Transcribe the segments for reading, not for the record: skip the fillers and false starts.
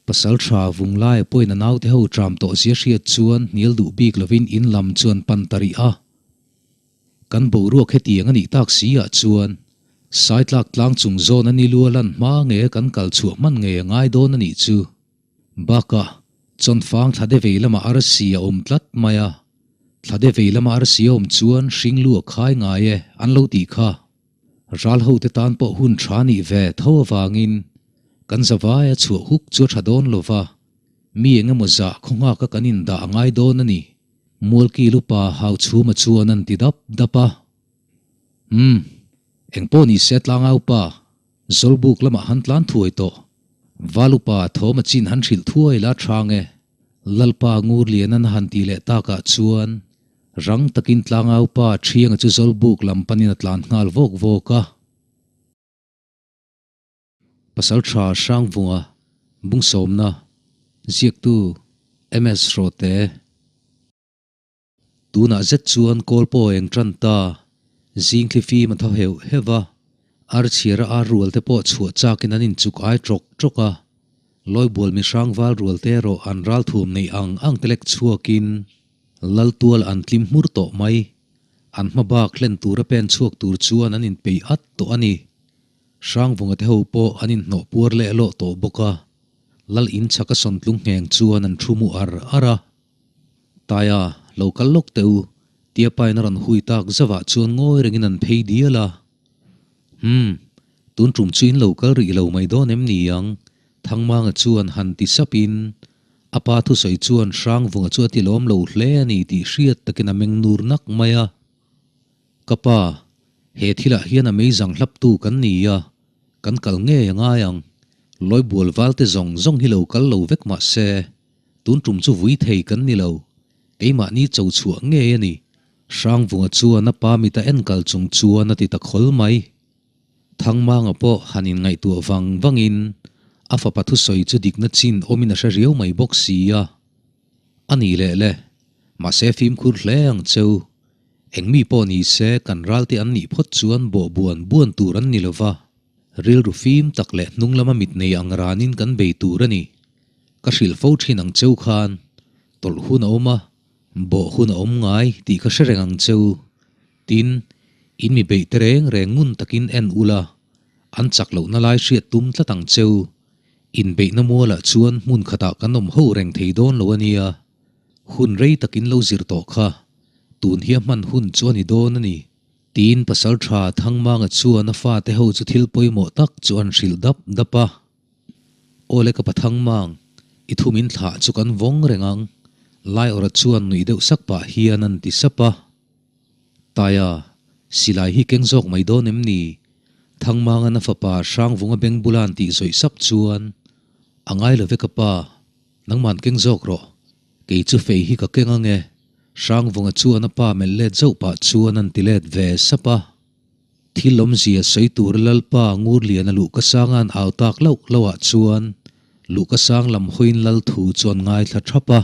Pasalṭha Vunglaia pawhin a naute ho ṭam tawh zia hriat chuan hnial duh bik lovin in lam chu an pan ta rih a. Kan boruak hetiang a nih tak si ah chuan Saitlak tlang chung zawn a ni lua lan hma nge kan kal chhuah hman ngei a ngai dawn a nih chu. Bakah, chawnfang thla de vei lamah arsi a awm tlat mai a, thla de vei lama arsi a awm chuan hring lu a khai ngai e an lo tih kha. Ral hote tan pawh hun tha nih ve tho avangin kan zavaia chhuah huk chu a tha dawn lo va, mi eng emaw zah khaw nghaka kan indah a ngai dawn a ni. Mualki lupa Hauchhuma chuan an ti dap dap a. Umm, eng pawh ni se tlangau pa, Zawlbuk lamah han tlan thuai tawh. Valupa thawm a chin han hrilh thuai la tha nge? Lalpa Ngurlianan a han tih leh takah chuan rang takin tlangau pa Thianga chu Zawlbuk lam panin a tlan nghal vawk vawk a. Pasaltha Hrangvunga Bungsawmna Ziaktu MS Hrawte. Tunah zet chuan kawl pawh eng tan ta, zing thli fim a tho heuh heuh a, ar chhiara ar rual te pawh chhuah chakin an inchuk ai tawk tawk a, Lawibual mi hrangval rual te erawh an ralthuam neih ang ang te lek chhuakin Laltual an tlim hmur tawh mai, an hma bak hlen tura pen chhuak tur chuan an inpeih at tawh a ni. Hrangvunga te ho pawh an inhnawh puar leh lawh tawh bawk a, Lal inchhaka sawntlung ngheng chuan an thu mu ar ar a. Taia, lo kal lawk teh u, tia pain a rawn hui tak zavah chuan ngawi rengin an phei dial a. Umm, tun tum chu in lo kal rih lo mai dawn em ni ang? Thangmanga chuan han ti sapin a pa thusawi chuan Hrangvunga chu a ti lawm lo hle a ni tih hriat takin a meng nur nak mai a. Ka pa, he thilah hian a meizang hlaptu kan ni a, kan kal ngei a ngai ang. Lawibual valte zawng zawng hi lo kal lo vek mah se, Tun tum chu vui thei kan ni lo, keimahni cho chhuah ngei a ni. Hrangvunga chuan a pa mita enkal chung chuan a ti ta khawl mai. Thangmanga pawh han inngaihtuah vang vangin a fapa thusawi chu dikna chin awmin a hre riau mai bawk si a. A ni leh le, mahse fimkhur hle ang cheu. Engmi pawh ni se kan ralte an nih phawt chuan bawh buan buan tur an ni lova, rilru fim tak leh hnung lama mit nei ang ranin kan bei tur a ni. Ka hrilh fo thin ang cheu khan, tawlh hun a awm a, bawh hun a awm ngai tih ka hre reng ang cheu. Tin, in mi beih te reng reng ngun takin en ula, an chak lohna lai hriat tum tlat ang cheu. Inbeihna mualah chuan hmun khatah kan awm ho reng thei dawn lo a nia. Hun rei takin lo zir tawh kha, tun hi a hman hun chu a ni dawn a ni. Tiin Pasaltha Thangmanga chuan a fate ho chu thil pawimawh tak chu an hrilh dap dap a. Awle ka pathang mang, i thu min thlah chu kan vawng reng ang, Laiawrha chuan nuih deuh sak pah hian an ti sap a. Taia, silai hi keng zawk mai dawn em ni? Thangmangan a fapa Hrangvunga beng bula an tih zawih sap chuan, A ngai lo ve ka pa, nangman keng zawk rawh, kei chu fei hi ka keng ang e, Hrangvunga chuan a pa melh let zauh pah chuan an ti let ve sap a. Thil awmzia sawi tur Lalpa Ngurliana Luhkasanga'n au tak loh loh ah chuan Luhkasang lam hawiin Lal thu chu an ngaithla thap a.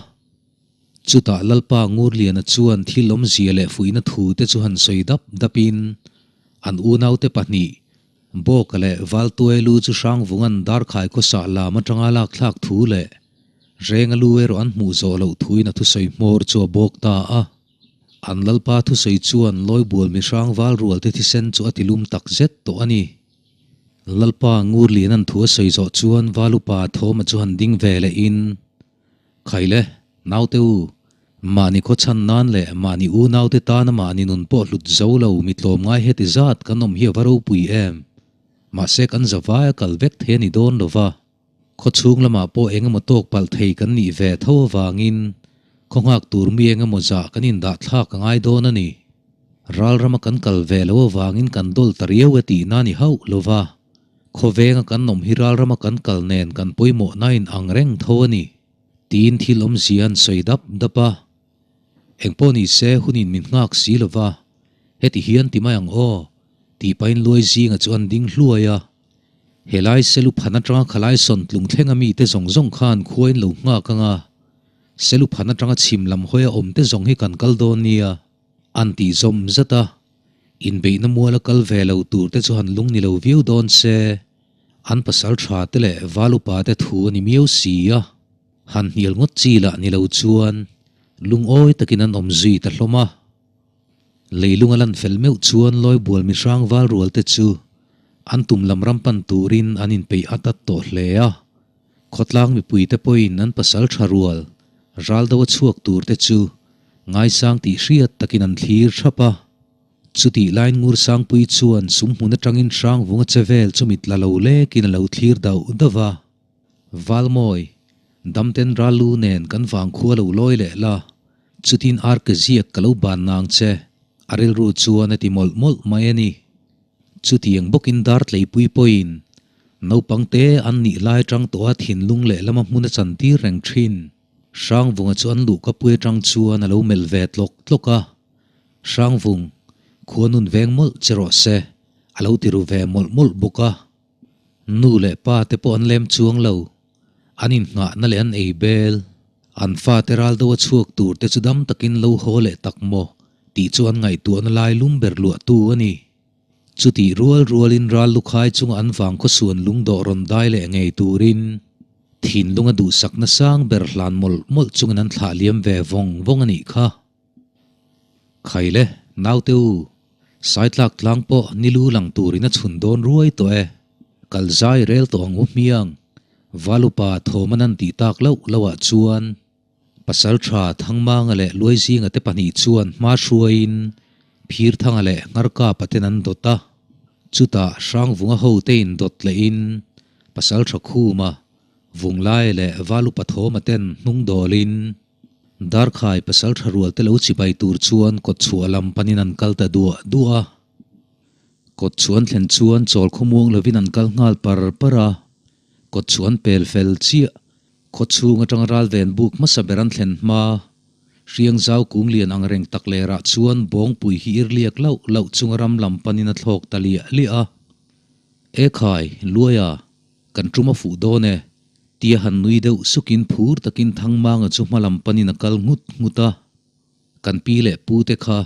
Chutah Lalpa Ngurliana chuan thil awmzia leh fuihna thu te chu han sawi dap dapin an unaute pahnih Bawka leh Valtuailu chu Hrangvunga'n Darkhai khawsah lam atanga lakthlak thu leh Renga lu erawh an hmuh zawh loh thuin a thusawi hmawr chu a bawk ta a. An Lalpa thusawi chuan Lawibual mi hrangval rualte thisen chu a ti lum tak zet tawh a ni. Lalpa Ngurliana'n thu a sawi zawh chuan Valupa Thawma chu han ding ve lehin, Khaile, naute u, mahni khawchhan nan leh mahni unaute tana mahni nun pawh hlut zo lo mi tlawmngai heti zat kan awm hi a va ropui em? Mahse kan zavai a kal vek thei a ni dawn lo va. Khawchhung lamah pawh eng emaw tawk palh thei kan nih ve tho avangin khaw nghak tur mi eng emaw zah kan indah thlak a ngai dawn a ni. Ral rama kan kal ve lo avangin kan dawl ta riau e tihna ni hauh lo va, khawvenga kan awm hi ral rama kan kal nen kan pawimawhna in ang reng tho a ni, tiin thil awmzia an sawi dap dap a. Engpawh ni se hunin min nghak si lo va, heti hian ti mai ang aw, tih pahin luai zinga chu an ding hluai a. Helai selu phan atanga khalai sawn tlung thlenga mite zawng zawng khan khuain lo nghak anga selu phan atanga chhim lam hawia awmte zawng hi kan kal dawn nia an tih zawm zat a, inbeihna muala kal ve lo turte chu han lung ni lo viau dawn se. An pasal tha te leh val upa te thu a ni miau si a, han hnial ngawt chi lah ni lo chuan lungawi takin an awm zui ta hlawm a. Leilung a lan fel meuh chuan Lawibual mihrang val rual te chu an tum lam ram pan turin an inpeih at at tawh hle a. Khawtlang mipui te pawhin an pasal tha rual ral do a chhuak tur te chu ngaisang tih hriat takin an thlir thap a. Chutih laiin Ngursangpui chuan sumhmun atangin Hrangvunga che vel chu mit la lo lekin a lo thlir dauh dauh a. Valmawi, damten ral lu nen kan vangkhua lo lawi leh la, chutin ar ke ziak ka lo ban nang che, a rilru chuan a ti mawlh mawlh mai a ni. Chutiang bawkin Dartleipui pawhin naupang te an nih lai atang tawha thinlung lehlam a hmun a chantir reng thin. Hrangvunga chu an luhkapui atang chuan a lo melh ve tlawk tlawk a. Hrangvung, khua nun veng mawlh che rawh se, a lo ti ru ve mawlh mawlh bawk a. Nu leh pa te pawh an lem chuang lo, an innghahna leh an ei bel, an fate ral do a chhuak tur te chu dam takin lo haw leh tak maw tih chu an ngaihtuahna lai lum ber luahtu a ni. Chutih rual rualin ral lukhai chunga an vang khawsuan lungdawh rawn dai leh ngei turin thinlunga duhsakna sang ber hlan mawlh mawlh chungin an thlah liam ve vawng vawng a nih kha. Khaile, naute u, Saitlak tlang pawh ni lu lang turin a chhun dawn ruai tawh e. Kal zai rel tawh ang u hmiang, Valupa thawm an an tih tak loh loh ah chuan Pasal tha Thangmanga leh Luaizinga te pahnih chuan hma hruaiin Phirthanga leh Ngharkapa ten an dawt a. Chutah Hrangvunga ho te in dawt lehin Pasal tha Khuma, Vunglai leh Valupa thawma ten hnung dawlin Darkhai pasal tha rual te lo chibai tur chuan kawtchhuah lam panin an kal ta duah duah a. Kawtchhuah an thlen chuan chawl khawmuang lovin an kal nghal par par a. Kawtchhuah an pel fel chiah. Khawchhung atanga ralven buk hmasa ber an thlen hma. Hriang zau kung lian ang reng tak lerah chuan bawngpui hi irliak lauh lauh chunga ram lam panin a thlawk ta liah liah a. Ekhai, Luaia, Kan tum a fuh dawn e, tia han nui deuh sukin phur takin Thangmanga chu hma lam panin a kal nghut nghut a. Kan pi leh pu te kha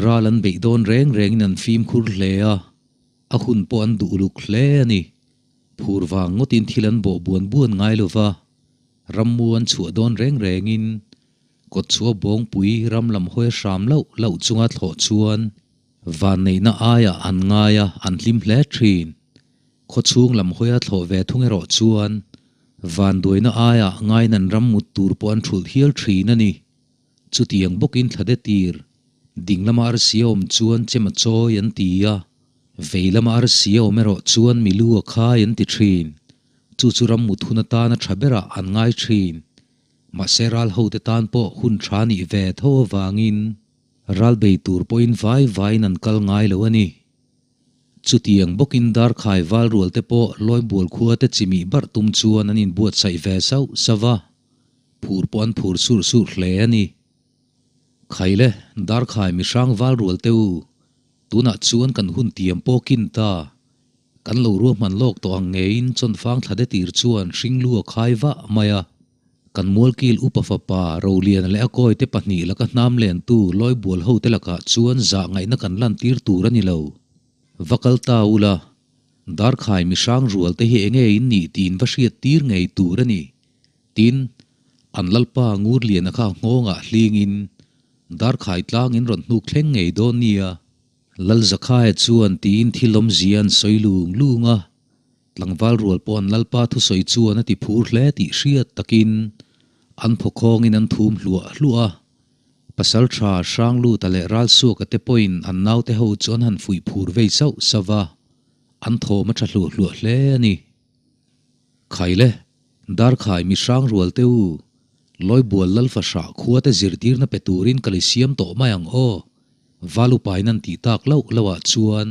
ral an beih dawn reng rengin an fimkhur hle a, a hun pawh an duh uluk hle a ni. Phur vang ngawtin thil an bawh buan buan ngai lo va, rammu an chhuah dawn reng rengin kawtchhuah bawngpui ram lam hawi hram loh loh chunga thlawh chuan Vanneihna aiah an ngai a, an hlim hle thin. Khawchhung lam hawia thlawh ve thung erawh chuan vanduaina aiah ngaiin an ram mut tur pawh an thulh hial thin a ni. Chutiang bawkin thlade tir, ding lama arsi a awm chuan chem a chawi an ti a, vei lama arsi a awm erawh chuan mi lu a khai an ti thin. Chu chu ram mut hun atana tha berah an ngai thin. Mahse ral hote tan pawh hun tha nih ve tho avangin Ral bei tur pawhin vai vaiin an kal ngai lo a ni. Chutiang bawkin Darkhai val rual te pawh Lawibual khua te chimih barh tum chuan an inbuatsaih ve sauh sauh va, phur pawh an phur surh surh hle a ni. Khaile, Darkhai mihrang val rual te u, tunah chuan kan hun tiam pawh kin ta. Kan lo ruahman lawk tawh ang ngeiin Chawnfang thlade tir chuan hringlu a khai vah mai a. Kan mualkil upa fapa Roliana leh a kawite pahnih laka hnam lentu Lawibual hote lakah chuan zah ngaihna kan lantir tur a ni lo. Va kal ta ula, Darkhai mihrang rualte hi enge in nih tiin va hriat tir ngei tur a ni. Tin, an lalpa Ngurliana kha nghawngah hlingin Darkhai tlangin rawn hnuk thleng ngei dawn nia. Lalzakhaia chuan tiin thil awmzia an sawi lung lung a. Tlangval rual pawh an Lalpa thusawi chuan a ti phur hle tih hriat takin an phawkhawngin an thum hluah hluah a. Pasal tha Hrangluta leh Ralsuaka te pawhin an naute ho chu an han fuih phur vei sauh sauh va, an thawm a tha hluah hluah hle a ni. Khaile, Darkhai mi hrang rual te u, Lawibual Lalfahrah khua te zirtirna pe turin ka li siam tawh mai ang aw, Valupain an tih tak loh loh ah chuan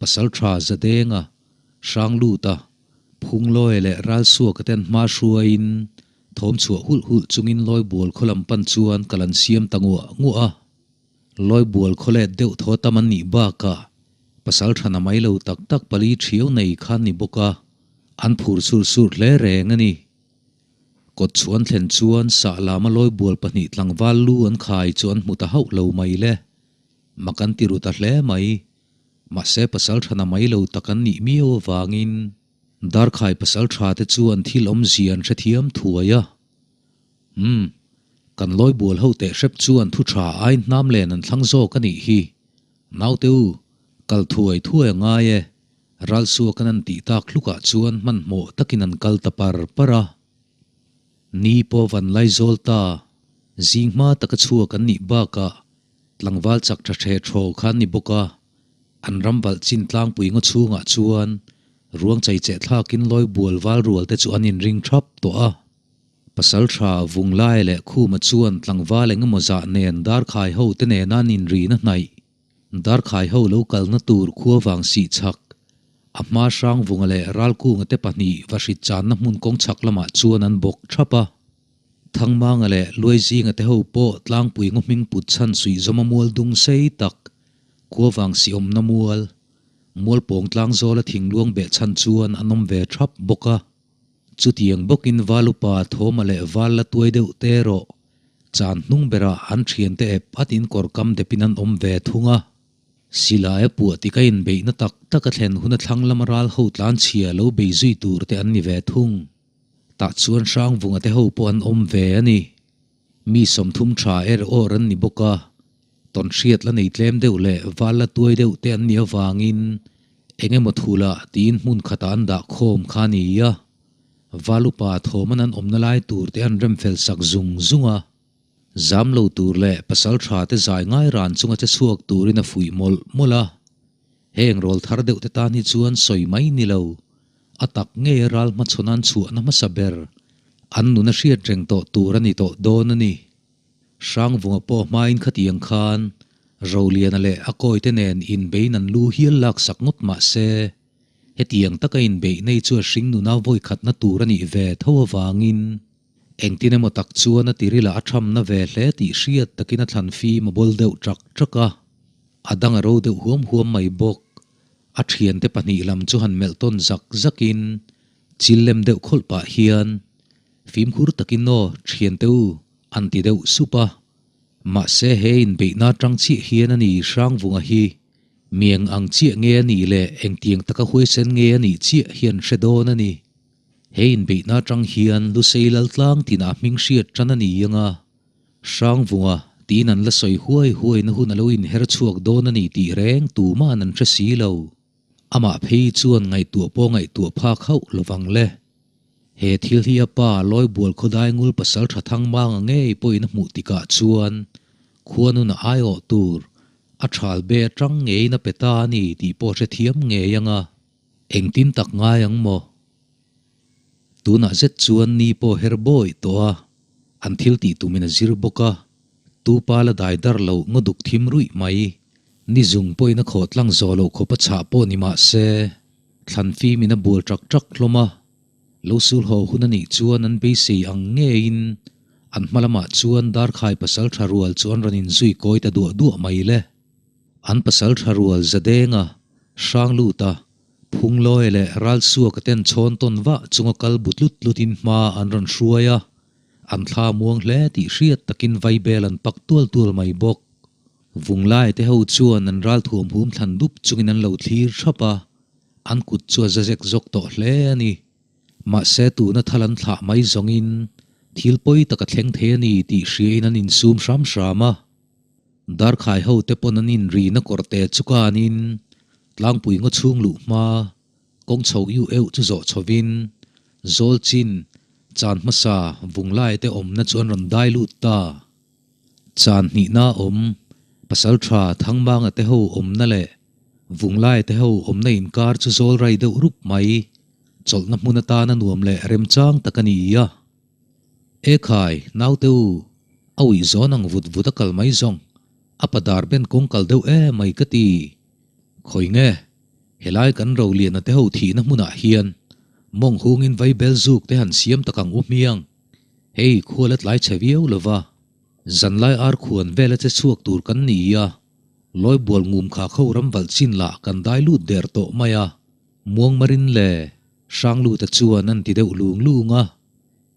Pasal tha Zadenga, Hrangluta, Phunglawi leh Ralsuaka ten hma hruaiin thawm chhuah hulh hulh chungin Lawibual khaw lam pan chuan kal an siam ta nguah nguah a. Lawibual khaw let deuh thaw tam an nih bakah pasal thana mai lo tak tak pali thiau nei khan ni bawk a, an phur sur sur hle reng a ni. Kawt chhuan thlen chuan sah lama Lawibual pahnih tlangval lu an khai chu an hmu ta hauh lo mai le. Mak an ti ru ta hle mai. Mahse pasal thana mai lo tak an nih miau avangin Darkhai pasaltha te chuan thil awmzia an hrethiam thuai a. Umm, kan lawi bual ho teh hrep chuan thu tha ai hnam len an thlang zawk a nih hi. Naute u, kal thuai thuai a ngai e. Ralsuakan an tih tak hlukah chuan hmanhmawh takin an kal ta par par a. Ni pawh van laizawl ta, zing hma taka chhuak an nih bakah tlangval chak tha hre thaw kha an ni bawk a, an ram valh chin tlangpui ngaw chhungah chuan ruang chei cheh thlakin lawi bual val rual te chu an inring thap tawh a. Pasal tha vung lai leh khuma chuan tlangval eng emaw zah nen darkhai ho te nena an inrina hnaih Darkhai ho lo kalna tur khua vang sih chhak, a hma Hrangvunga leh Ralkunga te pahnih va hrit channa hmun kawng chhak lamah chuan an bawk thap a. Thangmanga leh Luaizinga te ho pawh tlangpui ngaw hming put chhan suih zawma mual dung sei tak, khua vang sih awmna mual, mualpawng tlangzawla thingluang beh chhan chuan an awm ve thap bawk a. Chutiang bawkin Valupa Thawma leh Val la tuai deuh te erawh Chan hnung berah an thiante ep at in kawr kam depin an awm ve thung a. Silai a puah tik a inbeihna tak tak a thlen hun a thlang lama ral ho tlan chhia lo bei zui tur te an ni ve thung. Tah chuan Hrangvunga te ho pawh an awm ve a ni. Mi 30 tha er awr an ni bawk a. Tawnhriat la nei tlem deuh leh val la tuai deuh te an nih avangin eng emaw thula tiin hmun khatah an dah khawm kha a ni a. Val upa thawman an awmna lai tur te an rem fel sak zung zung a. Zam lo tur leh pasal tha te zai ngai ran chunga che chhuak turin a fuih mawlh mawlh a. Heng rawl thar deuh te tan hi chuan sawi mai ni lo. A tak ngei a ral hmachhawn an chhuahna hmasa ber. An nun a hriat reng tawh tur a ni tawh dawn a ni. Hrangvunga pawh hmain khatiang khan Roliana leh a kawite nen inbein an lu hial lak sak ngawt mah se, Hetiang taka inbeih nei chu a hring nuna vawi khatna tur a nih ve tho avangin engtin emaw tak chuan a tirila a thamna ve hle tih hriat takin a thlan fim a bawl deuh ṭak ṭak a, a dang a ro deuh huam huam mai bawk. A thiante pahnih lam chu han melh tawn zak zakin chil lem deuh khawlh pah hian fimkhur takin aw thiante u an ti deuh sup a. Mahse he inbeihna atang chiah hian a ni Hrangvunga hi Mieng ang chiah nge a nih leh engtiang taka huaisen nge a nih chiah hian hre dawn a ni. He inbeihna atang hian Lusei Laltlang tinah hming hriat tan a ni ang a, Hrangvunga tiin an la sawi huai huaina hun a lo inher chhuak dawn a ni tih reng tuma'n an hre si lo. Amah phei chuan ngaihtuah pawh ngaihtuah phak hauh lovang le. He thil hi a pa Lawibual khawdai ngul pasal tha thang manga ngei pawhin a hmuh tikah chuan khuanun a aiawh tur a thal be atang ngeiin a pe ta a ni tih pawh hrethiam ngei ang a, engtin tak ngai ang maw? Tunah zet chuan ni pawh her bawi tawh a, an thil tih tumin a zir bawk a, tu pa la dai dar loh ngaw duk thim ruih mai, ni zung pawhin a khawh tlang zawh loh khawp a chhah pawh ni mah se, thlan fimin a bual ṭak ṭak hlawm a, lo sul haw hun a nih chuan an beisei ang ngeiin an hma lamah chuan Darkhai pasal tha rual chu an rawn inzui kawi ta duah duah mai le. An pasal tha rual Zadenga, Hrangluta, Phunglawi leh Ralsuaka ten chhawn tawn vah chunga kal bu tlut tlutin hma an rawn hruai a, an thla muang hle tih hriat takin vaibel an pak tual tual mai bawk. Vunglai te ho chuan an ralthuam hum thlan dup chungin an lo thlir thap a, an kut chu a za zek zawk tawh hle a ni. Mahse tuna thal an thlah mai zawngin thil pawi tak a thleng thei a ni tih hriain an insum hram hram a. Darkhai ho te pawn an inrina kawrte chu kanin tlangpui ngaw chhung luh hma kawng chho iu euh chu zawh chhovin zawl chin chan hmasa vunglai te awmna chu an rawn dai lut ta. Chan hnihna awm, pasal tha Thangmanga te ho awmna leh Vunglai te ho awmna inkar chu zawl rai deuh rup mai, chawlhna hmun atana nuam leh remchang tak a ni a. E khai, naute u, a uih zawn ang vut vut a kal mai zawng, a pa dar ben kawng kal deuh e mai ka ti. Khawi nge, helai kan Roliana te ho thihna hmunah hian mawng hungin vaibel zuk te han siam tak ang u hmiang. Hei, khual a tlai chhe viau lo va, zanlai ar khuan vela che chhuak tur kan ni a, Lawibual ngum kha kho ram valh chin lah kan dai lut der tawh mai a, Muangmarin le Hrangluta chuan an ti deuh lung lung a,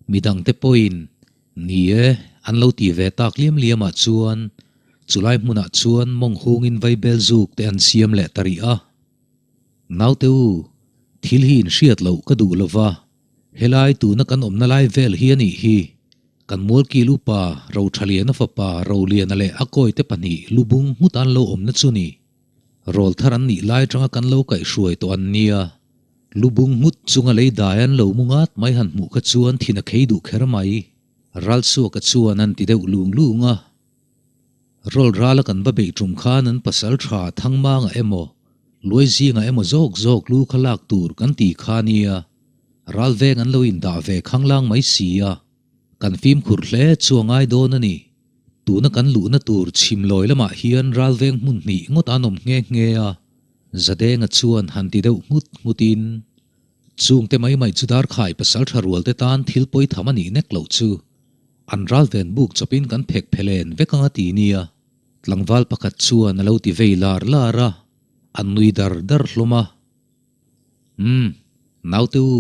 midangte pawhin ni e an lo ti ve tak liam liamah chuan chulai hmunah chuan mawng hungin vaibel zuk te an siam leh ta rih a. Naute u! Thil hi inhriat loh ka duh lova, helai tuna kan awmna lai vel hi a nih hi. Kan mualkil upa Rothaliana fapa Roliana leh a kawite pahnih lubung nghut an lo awmna chu ni. Rawl thar an nih lai atanga kan lo kaihhruai tawh an nia. Lubung nghut chunga lei dai an lo mu ngat mai han hmuh kha chuan thin a khei duh kher mai. Ralsuaka chuan an ti deuh lung lung a. Rawl rala kan va beih tum khan an pasal tha Thangmanga emaw, Luai zinga emaw zawk zawk lu kha lak tur kan ti kha nia. Ral veng an lo indah ve khanglang mai si a. Kan fimkhur hle chu a ngai dawn a ni. Tuna kan luhna tur chhimlawi lamah hian ral veng hmun hnih ngawt an awm nghe nghe a. Zadenga chuan han ti deuh nghut nghutin, Chungte mai mai chu Darkhai pasal tha rualte tan thil pawi tham a nih nek loh chu. An ral ven buk chawpin kan phek phelen vek anga ti nia. Tlangval pakhat chuan a lo ti vei lar lar a, an nui dar dar hlawm a. Umm, naute u,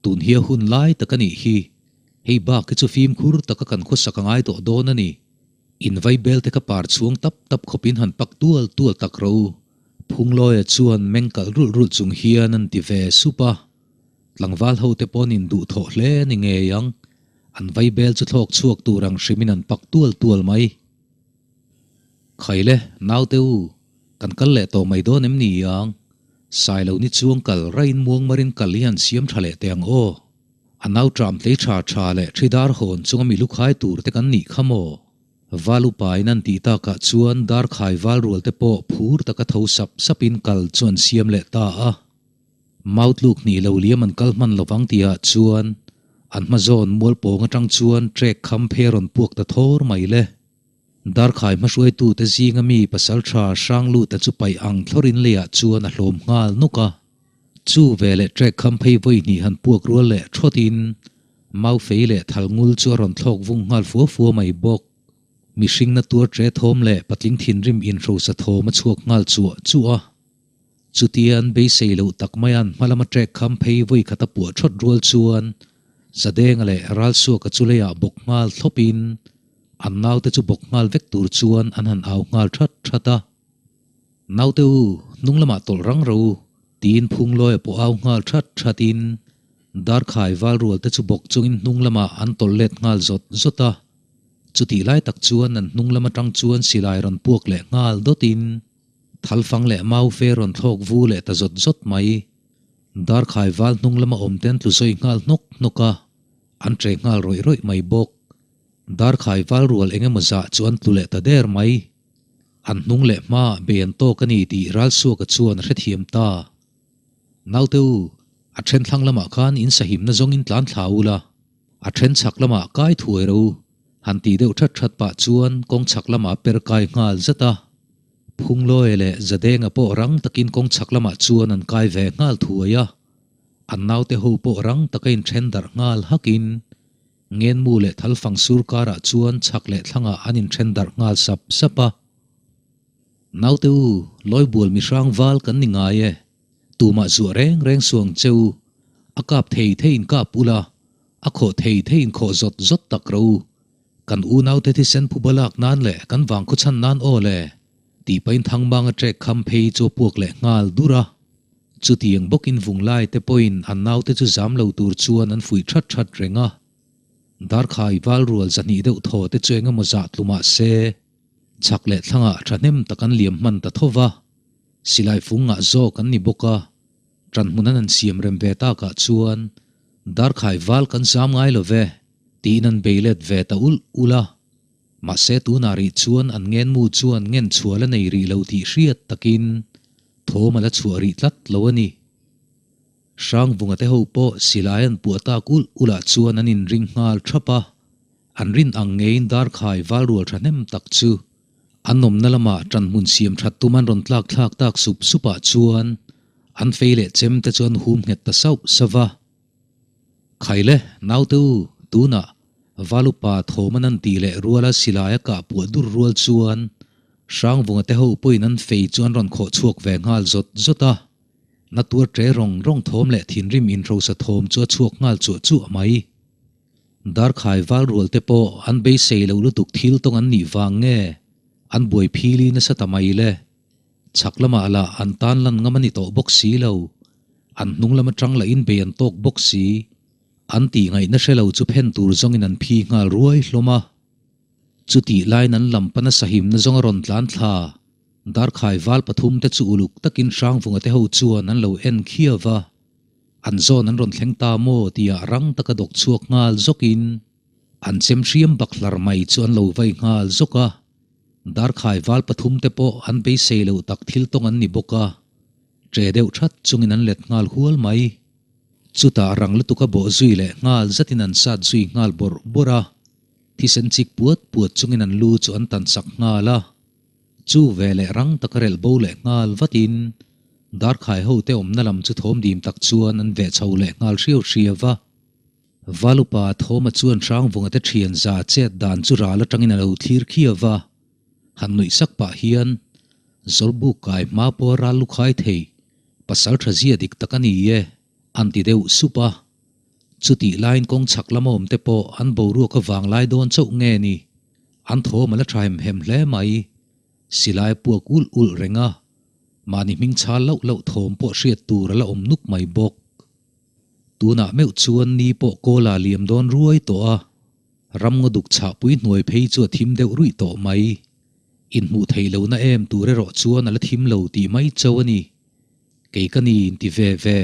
tun hi a hun lai tak a nih hi. Hei bak hi chu fimkhur taka kan khawsak a ngai tawh dawn a ni. In vaibel te kha par chhuang tap tap khawpin han pak tual tual tak rawh u. Phunglawia chuan meng kalh rulh rulh chung hian an ti ve sup a. Tlangval ho te pawn in duhthawh hle a ni ngei ang. An vaibel chu thlawk chhuak tur ang hrimin an pak tual tual mai. Khaile, naute u, kan kal leh tawh mai dawn em ni ang? Sailo ni chuang kal raiin muangmarin kal hi han siam tha leh teh ang aw. A nau tram tlei tha tha leh thi dar hawn chunga mi lukhai tur te kan nih kha maw? Val upain an tih takah chuan darkhai val rual te pawh phur taka tho sap sapin kal chu an siam leh ta a. Mau tluk hnih lo liam an kal hman lovang tihah chuan an hma zawn mual pawng atang chuan trek kham phei a rawn puak ta thawr mai le. Darkhai hmahruaitute zinga mi pasal tha Hrangluta chu paih ang thlawrin leiah chuan a hlawm nghal nawk a. Chu veleh trek kham phei vawi hnih han puak rual leh thawtin mau fei leh thal ngul chu a rawn thlawk vung nghal fua fua mai bawk. Mihring na tuar tre thawm leh patling thinrim inhrosa thawm a chhuak nghal chuah chuah a. Chutian beisei loh tak maian hmalama trek kham phei vawi khat a puah thawt rual chuan Zadenga leh Ralsuaka chu leiah bawk nghal thlawpin an naute chu bawk nghal vek tur chuan an han au nghal that that a. Naute u, hnung lamah tawlh rang ro u, tiin Phunglawia pawh au nghal that thatin Darkhai val rual te chu bawk chungin hnung lamah an tawlh let nghal zawt zawt a. Chutih lai tak chuan an hnung lam atang chuan silai rawn puak leh nghal dawtin Thalfang leh mau fe rawn thlawk vu leh ta zawt zawt mai. Darkhai val hnung lama awm te an tlu zawi nghal hnawk hnawk a, an tre nghal rawih rawih mai bawk. Darkhai val rual eng emaw zah chu an tlu leh ta der mai. An hnung leh hmaah bei an tawk a ni tih Ralsuaka chuan a hrethiam ta. Naute u, a then thlang lamah khan in sahimna zawngin tlan thla ula, a then chhak lamah kai thuai ro u, han tih deuh that that pah chuan kawng chhak lamah a per kai nghal zat a. Phunglawi leh Zadenga pawh rang takin kawng chhak lamah chuan an kai ve nghal thuai a, an naute ho pawh rang taka inthen darh nghal hakin Ngenmu leh Thalfang sur karah chuan chhak leh thlangah an inthen darh nghal sap sap a. Naute u, Lawibual mihrang val kan ni ngai e, tumah zuah reng reng suang che u, a kap thei theiin kap ula, a khawh thei theiin khawh zawt zawt tak rawh u. Kan unaute thisen phuba lak nan leh kan vangkhaw chhan nan aw le, tih pahin Thangmanga trek kham phei chu a puak leh nghal dur a. Chutiang bawkin vunglai te pawhin an naute chu zam lo tur chuan an fuih that that reng a. Darkhai val rual zahnih deuh thaw te chu eng emaw zah tlu mah se, chhak leh thlangah thahnem tak an liam hman ta tho va. Silai fung ngah zawk an ni bawk a, ṭan hmun an han siam rem ve takah chuan Darkhai val kan zam ngai lo ve, tiin an bei let ve ta ulh ulh a. Mahse tunah rih chuan an ngenmu chuan ngen chhual a nei rih lo tih hriat takin thawm a la chhuah rih tlat lo a ni. Hrangvunga te ho pawh silai an puah tak ulh ulh ah chuan an inring nghal thap a, an rin ang ngeiin Darkhai val rual thahnem tak chu an awmna lamah ṭanhmun siam ṭhat tum an rawn tlak thlak tak sup sup ah chuan an fei leh chem te chu an hum nghet ta sauh sauh va. Khaile, naute u, tunah Valupa thawm an an tih leh ruala silai a kah puah dur rual chuan Hrangvunga te ho pawhin an fei chu an rawn khawh chhuak ve nghal zawt zawt a. Na tuar ṭe rawng rawng thawm leh thinrim inhrosa thawm chu a chhuak nghal chuah chuah mai. Darkhai val rual te pawh an beisei lo lutuk thil tawng an nih vang nge an buai phili nasa ta mai le. Chhak lamah lah an tan lan ngam a ni tawh bawk si lo. An hnung lam atang lahin bei an tawk bawk si. An tih ngaihna hre lo chu phen tur zawngin an phi nghal ruai hlawm a. Chutih laiin an lam pana sahimna zawng a rawn tlan thla. Darkhai val pathum te chu uluk takin Hrangvunga te ho chuan an lo en khiau va. An zawn an rawn thleng ta maw tia rang taka dawk chhuak nghal zawkin an chem hriam bak hlar mai chu an lo vai nghal zawk a. Darkhai val pathum te pawh an beisei loh tak thil tawng an ni bawk a. Ṭe deuh ṭhat chungin an let nghal hual mai. Chutah rang lutuka bawh zui leh nghal zatin an sat zui nghal bawrh bawrh a. Thisen chik puat puat chungin an lu chu an tan sak nghal a. Chu ve leh rang taka relh bo leh nghal vatin Darkhai ho te awmna lam chu thawm dim tak chuan an veh chho leh nghal hriau hriau va. Valupa Thawma chuan Hrangvunga te thian za chet dan chu ral atangin a lo thlir khiau va. Han nuih sak pah hian Zawlbuk kai hma pawh a ral lukhai thei, pasal tha zia dik tak a ni e, an ti deuh sup a. Chutih laiin kawng chhak lama awm te pawh an boruak avang lai dawn chauh nge ni? An thawm a la tha hem hem hle mai. Silai a puak ulh ulh reng a, mahni hming chhal loh loh thawm pawh hriat tur a la awm nuk mai bawk. Tunah meuh chuan ni pawh kawl ah liam dawn ruai tawh a, ramngaw duk chhahpui hnuai phei chu a thim deuh ruih tawh mai. Inhmuh theih lohna em tur erawh chuan a la thim lo tih mai chauh a ni. Kei ka ni inti ve ve.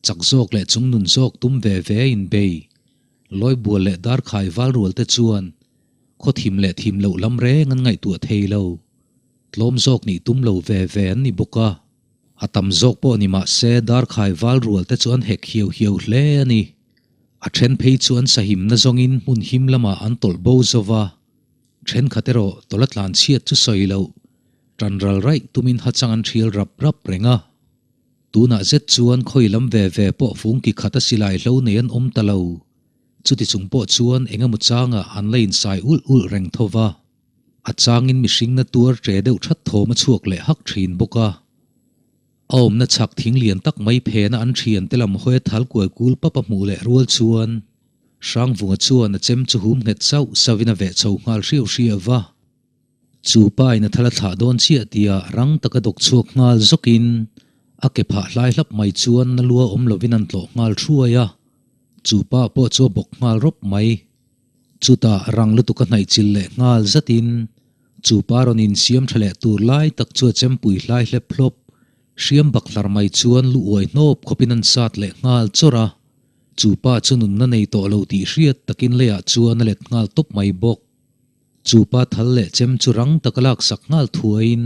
Chak zawk leh chung nun zawk tum ve ve a inbei. Lawibual leh Darkhai val rual te chuan khaw thim leh thim loh lam reng an ngaihtuah thei lo. Tlawm zawk nih tum lo ve ve an ni bawk a. A tam zawk pawh ni mah se Darkhai val rual te chu an hek hiau hiau hle a ni. A then phei chu an sahimna zawngin hmun him lamah an tawlh bo zo va. Thenkhat erawh tawlh a tlan chhiat chu sawi loh. Tan ral raih tumin hachang an thial rap rap reng a. Tunah zet chuan khawi lam ve ve pawh fungki khat a silai hlo nei an awm ta lo. Chuti chung pawh chuan eng emaw changah an la insai ulh ulh reng tho va. A changin mihringna tuar ṭe deuh ṭhat thawm a chhuak leh hak ṭhin bawk a. A awmna chhak thing lian tak mai phena an ṭhian te lam hawi a thal kuai kul pap a hmuh leh rual chuan Hrangvunga chuan a chem chu hum nghet sauh sauhin a veh chho nghal hriau hriau va. Chu pa in a thal a thlah dawn chiah tia rang taka dawk chhuak nghal zawkin a ke phah hlai hlap mai chuan na lua awm lovin an tlawh nghal thuai a, chu pa pawh chu a bawk nghal rawp mai. Chutah rang lutuk a hnaih chil leh nghal zatin chu pa rawn insiam tha leh tur lai tak chu a chempui hlai hlep hlawp hriam bak hlar mai chuan lu uai hnawp khawpin an sat leh nghal chawrh a, chu pa chu nunna nei tawh lo tih hriat takin leiah chuan a let nghal tawp mai bawk. Chu pa thal leh chem chu rang taka laksak nghal thuaiin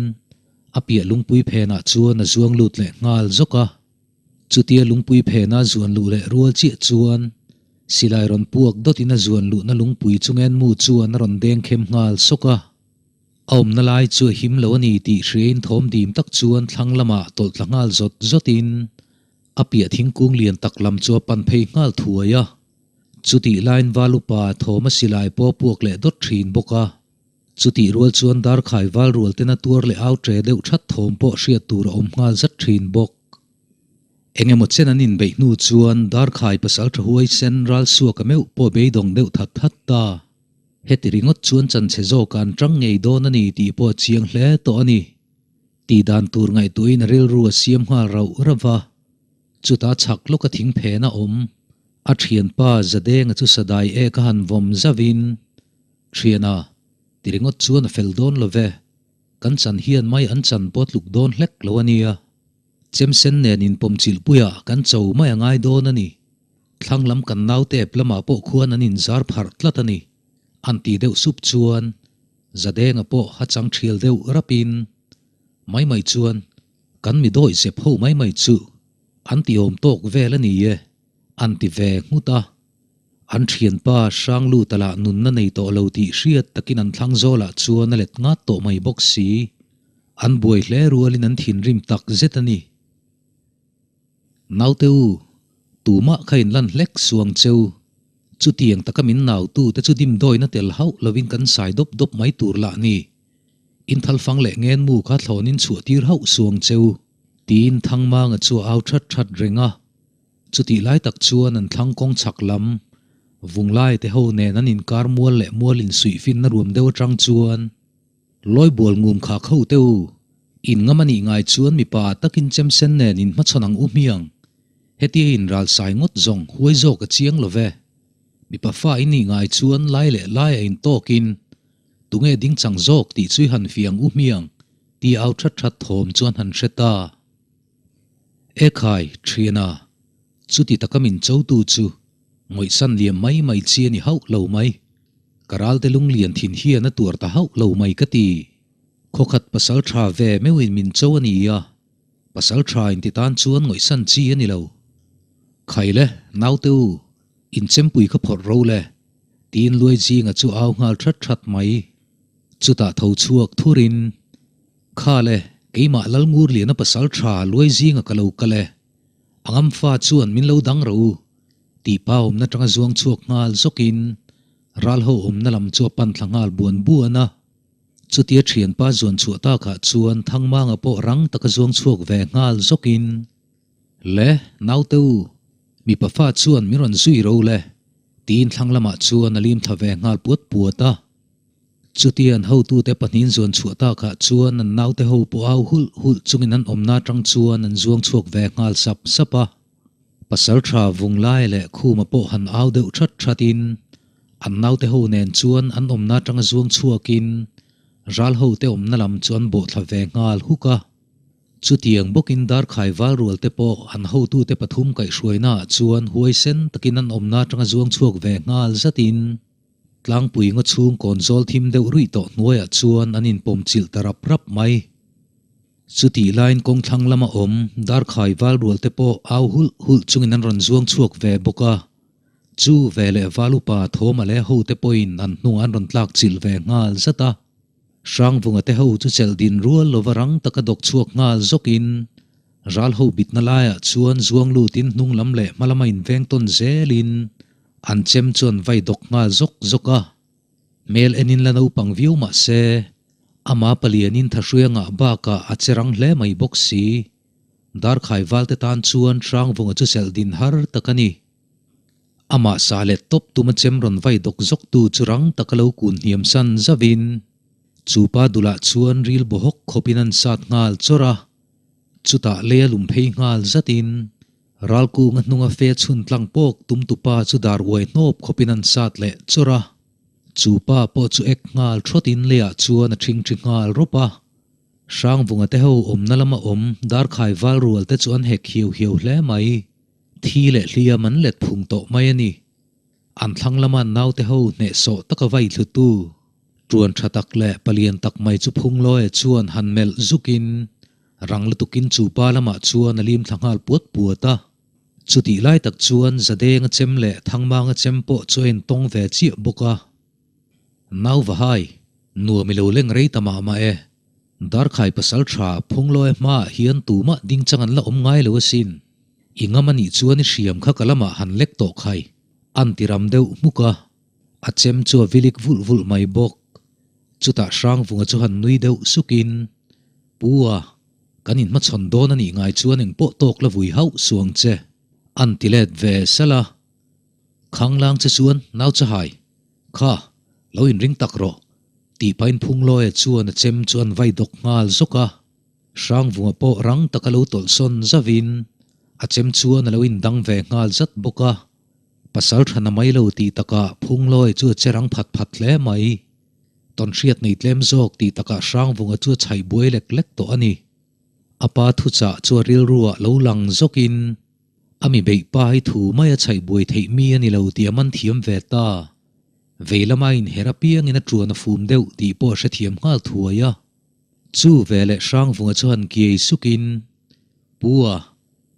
a piah lungpui phenah chuan a zuang lut leh nghal zawk a. Chutia lungpui phena zuan luh leh rual chiah chuan silai rawn puak dawtin a zuan luhna lungpui chu ngenmu chuan a rawn deng khem nghal sawk a. A awmna lai chu a him lo a ni tih hriain thawm dim tak chuan thlang lamah tawlh tla nghal zawt zawtin a piah thingkung lian tak lam chu a pan phei nghal thuai a. Chutih laiin val upa thawm a silai pawh a puak leh dawt thin bawk a. Chutih rual chuan darkhai val rual tena tuar leh au tre deuh that thawm pawh hriat tur a awm nghal zat thin bawk. Eng emaw chen an inbeih hnu chuan darkhai pasal tha huai sen ral suak a meuh pawh beidawng deuh that that ta. Heti ringawt chuan chanchhe zawk an tang ngei dawn a ni tih pawh a chiang hle tawh a ni. Tih dan tur ngaihtuahin a rilru a siam nghal rauh rauh va. Chutah chhak lawka thing phen a awm. A thianpa Zadenga chu sadai ek a han vawm zauhin, Thiana, ti ringawt chuan a fel dawn lo ve. Kan chan hian mai an chan pawh a tluk dawn hlek lo a nia. Chemsen nen inpawmchilhpuiah kan cho mai a ngai dawn a ni. Thlang lam kan naute ep lamah pawh khuan an inzar pharh tlat a ni. An tih deuh sup chuan Zadenga pawh a chang thial deuh rapin, Mai mai chuan kan mi dawi zep ho mai mai chu an ti awm tawk vel a ni e, an ti ve nghut a. An thianpa Hrangluta lah nunna nei tawh lo tih hriat takin an thlang zawlah chuan a let ngat tawh mai bawk si. An buai hle rualin an thinrim tak zet a ni. Naute u, tumah kha in lan hlek suang cheu. Chutiang taka min nautu te chu dimdawina tel hauh lovin kan sai dawp dawp mai tur lah ni. In thalfang leh ngenmu kha thlawnin chhuah tir hauh suang cheu. Tiin Thangmanga chu a au that that reng a. Chutih lai tak chuan an thlang kawng chhak lam, Vunglai te ho nen an inkar mual leh mual insuihfinna ruam deuh atang chuan, Lawibual ngum kha kho teh u, in ngam a nih ngai chuan mipa takin chemsen nen in hmachhawn ang u hmiang. Hetia inral sai ngawt zawng huai zawk a chiang lo ve. Mipa fa i nih ngai chuan lai leh lai a intawkin tunge ding chang zawk tih chu i han fiang u hmiang tih au that that thawm chuan han hre ta. Ekhai, thiana, chuti taka min chotu chu ngawihsan liam mai mai chi a ni hauh lo mai. Ka ralte lunglian thin hian a tuar ta hauh lo mai ka ti. Khawkhat pasal tha ve meuhin min cho a ni a, pasal tha inti tan chuan ngawihsan chi a ni lo. Khai le, naute u, inchempui kha phawrh ro le, tiin luai zinga chu au nghal that that mai. Chutah tho chhuak thurin, Kha le, keimah Lalngurliana pasal tha luai zinga ka lo kal e, a ngamfa chuan min lo dang ro u, tih pa awmna tanga zuang chhuak nghal zawkin ral ho awmna lam chu a pan thla nghal buan buan a. Chutia thianpa zuan chhuah takah chuan Thangmanga pawh rang taka zuang chhuak ve nghal zawkin, Le, naute u, mipa fa chuan min rawn zui ro le, tiin thlang lamah chuan a lim thla ve nghal puat puat a. Chutia an hotute pahnihin zuan chhuah takah chuan an naute ho pawh au hulh hulh chungin an awmna atang chuan an zuang chhuak ve nghal sap sap a. Pasal tha vung lai leh khuma pawh han au deuh that that in an naute ho nen chuan an awmna atanga zuang chhuak in ral ho te awmna lam chu an bawh thla ve nghal huk a. Chutiang bawkin darkhai val rual te pawh an hotute pathum kaihhruaina ah chuan huaisen takin an awmna atanga zuang chhuak ve nghal zat in tlangpui ngaw chhung kawn zawl thim deuh ruih tawh hnuaiah chuan an inpawm chilh ta rap rap mai. Chutih laiin kawngthlang lama awm darkhai val rual te pawh au hulh hulh chungin an rawn zuang chhuak ve bawk a. Chu ve leh val upa Thawma leh ho te pawhin an hnungah an rawn tlak chilh ve nghal zat a. Hrangvunga te ho chu chelh din rual lova rang taka dawk chhuak nghal zawkin ral ho bitna laiah chuan zuang lutin hnung lam leh hma lama inveng tawn zelin an chem chu an vai dawk nghal zawk zawk a. Hmel enin la naupang viau mah se, ama palianin thahrui a ngah bakah a che rang hle mai bawk si. Darkhai valte tan chuan Hrangvunga chu chelh din har tak a ni. Amah sa leh tawp tuma chem rawn vai dawk zawktu chu rang taka lo kun hniam san zavin, chu pa dulah chuan ril bawhawk khawpin an sat nghal chawrh a. Chutah lei a lum phei nghal zatin, Ralkunga hnunga fe chhun tlang pawk tumtupa chu dar uai hnawp khawpin an sat leh chawrh a. Chu pa pawh chu ek nghal thawtin leiah chuan a ṭhingṭhi nghal rawp a. Hrangvunga te ho awmna lama awm darkhai val rual te chu an hek hiau hiau hle mai. Thi leh hliam an let phung tawh mai a ni. An thlang lama naute ho hnehsawh taka vai thlutu ṭuan ṭha tak leh palian tak mai chu Phunglawi chuan han melh zukin rang lutukin chu pa lamah chuan a lim thla nghal puat puat a. Chutih lai tak chuan Zadenga chem leh Thangmanga chem pawh chu a intawng ve chiah bawk a. Nau Vahai, nuam i lo leng rei ta mah mah e. Darkhai pasal tha Phunglawi hmaah hian tumah ding chang an la awm ngai lo asin. I ngam a nih chuan i hriam kha ka lamah han lek tawh khai. An ti ram deuh hmuk a, a chem chu a vilik vulh vulh mai bawk. Chutah Hrangvunga chu han nui deuh sukin, Pu a, kan inhmachhawn dawn a nih ngai chuan engpawh tawk la vui hauh suang che, an ti let ve salh a. Khanglang che chuan nau chahai, kha, lo inring tak rawh, tih pahin Phunglawia chuan a chem chu an vai dawk nghal zawk a. Hrangvunga pawh rang taka lo tawlhsawn zavin a chem chuan a lo indang ve nghal zat bawk a. Pasal tha na mai lo tih takah Phunglawi chu a che rang phat phat hle mai. Tawnhriat nei tlem zawk tih takah Hrangvunga chu a chhaih buai lek lek tawh a ni. A pa thuchah chu a rilruah lo lang zawkin a mi beih pa hi thu mai a chhaih buai theih mi a ni lo tih a man thiam ve ta. Vei lama inher apiangin a tuan a fum deuh tih pawh a hrethiam nghal thuai a. Chu veleh Hrangvunga chu han kiai sukin, Pu a,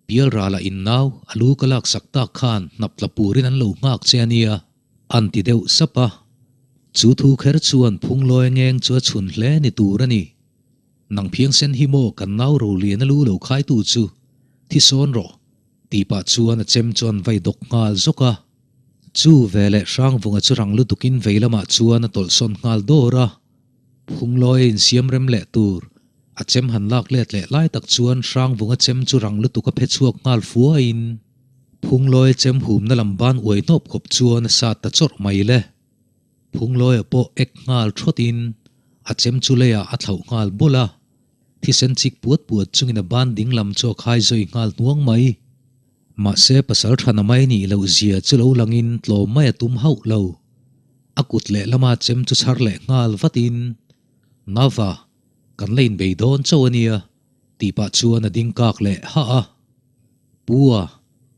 Pialrala in nau a lu ka laksak tak khan hnap tla purin an lo nghak che a nia, an ti deuh sap a. Chu thu kher chuan Phunglawi ngeng chu a chhun hle ni tur a ni. Nang phiangsen hi maw kan nau Roliana lu lo khaitu chu thi sawn rawh, tih pah chuan a chem chu an vai dawk nghal zawk a. Chu veleh Hrangvunga chu rang lutukin vei lamah chuan a tawlhsawn nghal dawr a. Phunglawi a insiam rem leh tur, a chem han lak let leh lai tak chuan Hrangvunga chem chu rang lutuk a phe chhuak nghal fuaiin Phunglawi a chem humna lam ban uai hnawp khawp chuan a sat ta chawrh mai le. Phunglawia pawh ek nghal thawtin a chem chu leiah a thlauh nghal bawlh a, thisen chik puat puat chungin a ban ding lam chu a khai zawi nghal hnuang mai. Mahse pasal tha na mai nih loh zia chu lo langin tlawm mai a tum hauh lo. A kut leh lama chem chu chhar leh nghal vatin, Nava, kan la inbei dawn chauh a nia, tih pah chuan a ding kak leh hah a. Pu a,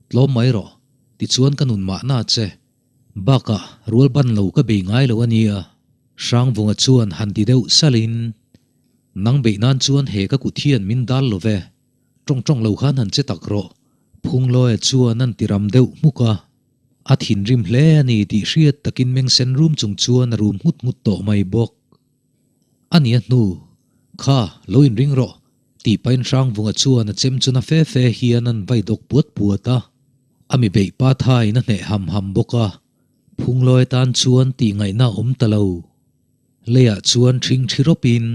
tlawm mai rawh, tichuan ka nun mahna che. Bakah rual ban lo ka bei ngai lo a nia, Hrangvunga chuan han ti deuh salhin, Nang beih nan chuan he ka kut hian min dal lo ve, Tawng tawng lo khan han che tak rawh, Phunglawia chuan an ti ram deuh hmuk a. A thinrim hle a ni tih hriat takin meng sen rum chung chuan a rum nghut nghut tawh mai bawk. A nia hnu, Kha, lo inring rawh, tih pahin Hrangvunga chuan a chem chu na fe fe hian an vai dawk puat puat a. A mi beih pa thaiin a hneh ham ham bawk a, Phunglawia tan chuan tih ngaihna a awm ta lo. Leiah chuan ṭhing ṭhi rawpin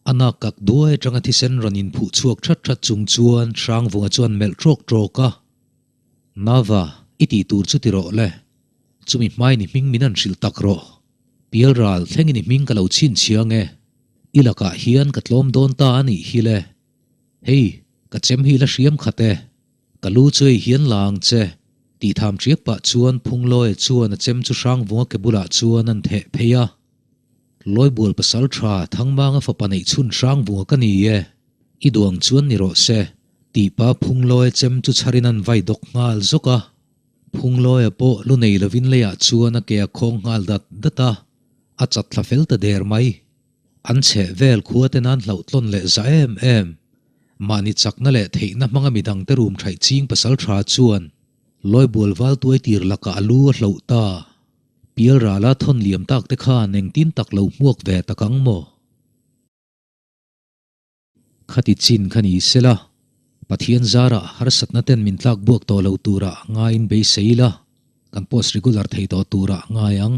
a nak kak duai aṭanga thisen rawn inphuh chhuak ṭhat ṭhat chung chuan Hrangvunga chuan melh ṭawk ṭawk a, Nava, i tih tur chu ti rawh le. Chumi hmain i hming min han hrilh tak rawh. Pialral thlengin i hming ka lo chhinchhiang e. I lakah hian ka tlawm dawn ta a nih hi le. Hei, ka chem hi la hriam khat e. Ka lu chu ei hian la ang che, tih tham ṭiak pah chuan Phunglawia chuan a chem chu Hrangvunga ke bulah chuan an theh phei a. Lawibual pasal ṭha Thangmanga fapa neih chhun Hrangvunga ka ni e, i duang chuan ni rawh se, tih pa Phunglawia chem chu chharin an vai dawk nghal zawk a. Phunglawia pawh lu nei lovin leiah chuan a ke a khawng nghal dat dat a, a chat thla fel ta der mai. An chheh vel khua te nan hlauhtlawn leh za em em. Mahni chakna leh theihna hmanga midangte rum thaih ching pasal tha chuan Lawibual val tuai tir lakah a lu a hloh ta. Pialrala thawn liam tak te khan engtin tak lo hmuak ve tak ang maw? Khati chin kha ni sela, Pathian zarah harsatna ten min tlak buak tawh lo turah ngaiin beisei ila, kan post regular thei tawh turah ngai ang.